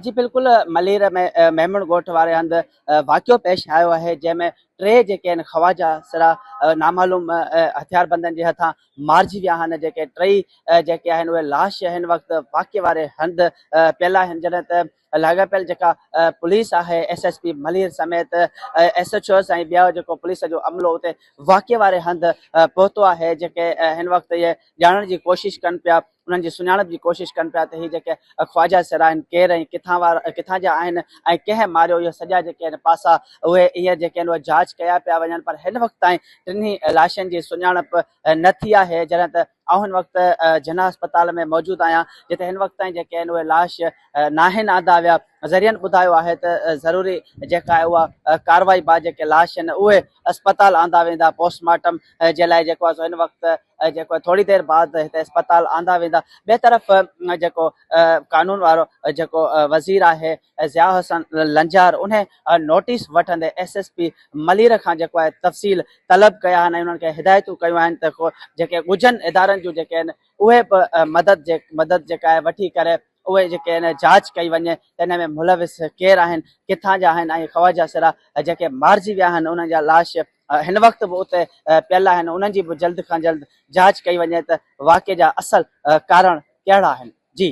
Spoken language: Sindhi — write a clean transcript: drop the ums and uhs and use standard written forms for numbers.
جي بلڪل ملير ۾ ميمڻ ڳوٺ واري هنڌ واقعو پيش آيو آهي جنهن ۾ ٽي جيڪي آهن خواجا سرا نامعلوم هٿياربندن جي هٿان مارجي ويا آهن جيڪي ٽئي جيڪي آهن اهي لاش هن وقت واقعي واري هنڌ پيل آهن جڏهن ته لاڳاپيل جيڪا پوليس آهي ايس ايس پي ملير سميت ايس ايڇ اوز ۽ ٻيا جيڪو پوليس جو عملو اتي واقعي واري هنڌ پهتو آهي جيڪي هن وقت اهي ڄاڻڻ جي ڪوشش ڪن پيا انهن جي سڃاڻپ جي ڪوشش ڪن پيا ته هي جيڪي خواجه سرا آهن ڪير ۽ ڪٿان وارا ڪٿان جا آهن ۽ ڪنهن ماريو اهي سڄا جيڪي آهن پاسا اهي ايئن جيڪي آهن اهي جاچ ڪيا پيا وڃن پر هن وقت تائين ٽنهي لاشن جي سڃاڻپ نه ٿي آهي جڏهن ته آئون هن وقت جناح اسپتال ۾ موجود آهيان جتي هن وقت تائين جيڪي آهن اهي لاش ناهن آندا ويا ذريعن ٻڌايو آهي ته ضروري جيڪا آهي اها ڪارروائي بعد جيڪي لاش آهن اهي اسپتال آندا ويندا پوسٽ مارٽم جي لاء جيڪو آهي سو هن وقت جيڪو ٿوري دير بعد هتي اسپتال آندا ويندا ٻئي طرف جيڪو قانون وارو جيڪو وزير آهي ضياء حسن لنجار انهي نوٽيس وٺندي ايس ايس پي ملير کان جيڪو آهي تفصيل طلب ڪيا آهن ۽ انهن کي هدايتون ڪيون آهن ته جيڪي ڳجهن ادارن جون جيڪي آهن اهي به مدد جي مدد جيڪا آهي وٺي ڪري اهي جيڪي آهن جاچ ڪئي وڃي ته ان ۾ ملوث ڪير آهن ڪٿان جا آهن ۽ خواجه سرا جيڪي مارجي ويا آهن انهن جا لاش هن وقت به اتي پيل آهن انهن جي به جلد کان جلد جاچ ڪئي وڃي ته واقعي جا اصل ڪارڻ ڪهڙا آهن جي.